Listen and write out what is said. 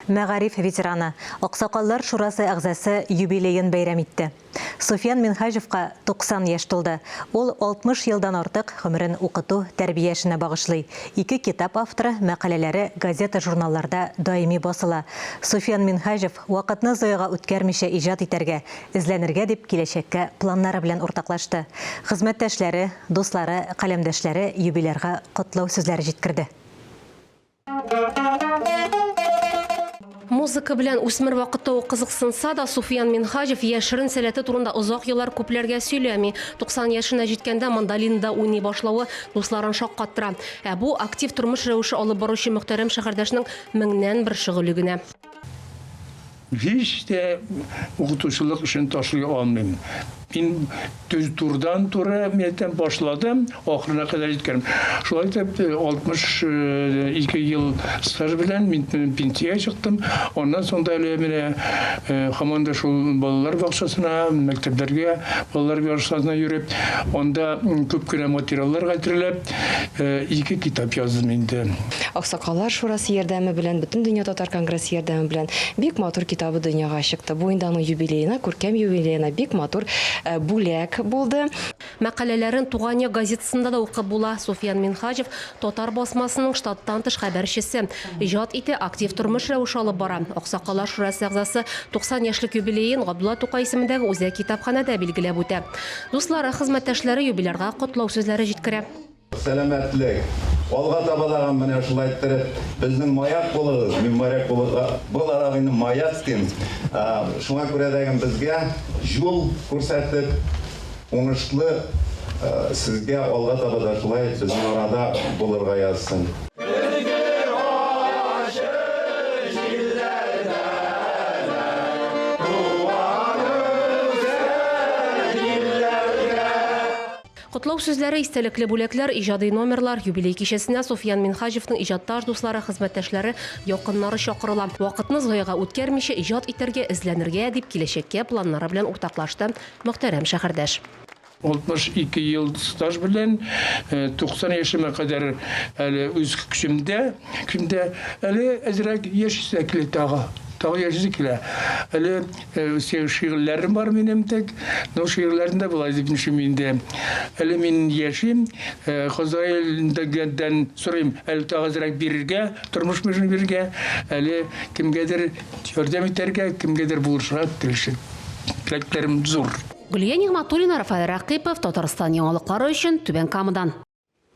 Мәгариф ветераны, Аксакаллар шурасы әгъзасы юбилеен бәйрәм итте. Суфиян Минһаҗевка 90 яшь тулды. Ул 60 елдан артык гомерен укыту, тәрбия эшенә багышлый. Ике китап авторы, мәкаләләре газета-журналларда даими басыла. Суфиян Минһаҗев вакытны заяга үткәрмичә иҗат итәргә, эзләнергә дип киләчәккә планнары белән уртаклашты. Хезмәттәшләре, дуслары, каләмдәшләре юбилярга котлау сүзләре җиткерде. Музыка белән үсмер вакытта ук кызыксынса да, Суфиян Минһаҗев яшерен сәләте турында озак еллар күпләргә сөйләми. 90 яшенә җиткәндә мандолинада уйный башлавы дусларын шаккаттыра. Ә бу, актив тормыш рәвеше алып баручы мөхтәрәм шәһәрдәшнең меңнән бер шөгыле генә. Һич тә укытучылык эшен ташлый алмыйм. Мин төз турыдан-туры мәктәп башладым, ахырына кадәр җиткердем. Шулай итеп, 62 ел стаж белән мин пенсиягә чыктым. Аннан соң да әле менә һаман да шул балалар бакчасына, мәктәпләргә, балалар бакчасына йөреп, анда күп кенә материаллар хәзерләп, ике китап яздым инде. Аксакаллар шурасы ярдәме белән, Бөтендөнья татар конгрессы ярдәме белән бик матур китабы дөньяга чыкты. Бу инде аның юбилеена, күркәм юбилеена бик матур бүләк булды. Мәкаләләрен Туган як газетасында да укып була. Суфиян Минһаҗев, татар басмасының штаттан тыш хәбәрчесе. Иҗат итә, актив тормыш рәвеше алып бара. Аксакаллар шурасы әгъзасы 90 яшьлек юбилеен Габдулла Тукай исемендәге үзәк китапханәдә билгеләп үтә. Дуслары, хезмәттәшләре юбилярга котлау сүзләре җиткерә. Сәламәтлек. Алга таба да менә шулай иттереп безнең маяк булыгыз. Мин моряк буларак инде маяк дим. Шуңа күрә дә безгә юл күрсәтеп, уңышлы сезгә алга таба да шулай безнең арада булырга язсын. Котлау сүзләре, истәлекле бүләкләр, иҗади номерлар, юбилей кичәсенә Суфиян Минһаҗевның иҗатташ дуслары, хезмәттәшләре, якыннары чакырыла. Вакытны заяга үткәрмичә, иҗат итәргә, эзләнергә, дип киләчәккә планнары белән уртаклашты мөхтәрәм шәһәрдәш. 62 ел стаж белән, 90 яшемә кадәр әле үз көчемдә, көчемдә, әле әзрәк яшисе дә килә тагы, тагы яшисе килә. Әле Шигырьләрем бар минем тек. Но шигырьләрем дә болай дип нишим инде. Әле мин яшим, Хозаилдән сорыйм, әле тагы әзрәк бирергә, тормыш мөшен бирергә, әле кемгәдер ярдәм итәргә, кемгәдер булышырга теләкләрем зур. Гөлия Нигъмәтуллина, Рафаэль Рәкыйпов, Татарстан яңалыклары өчен Түбән Камадан.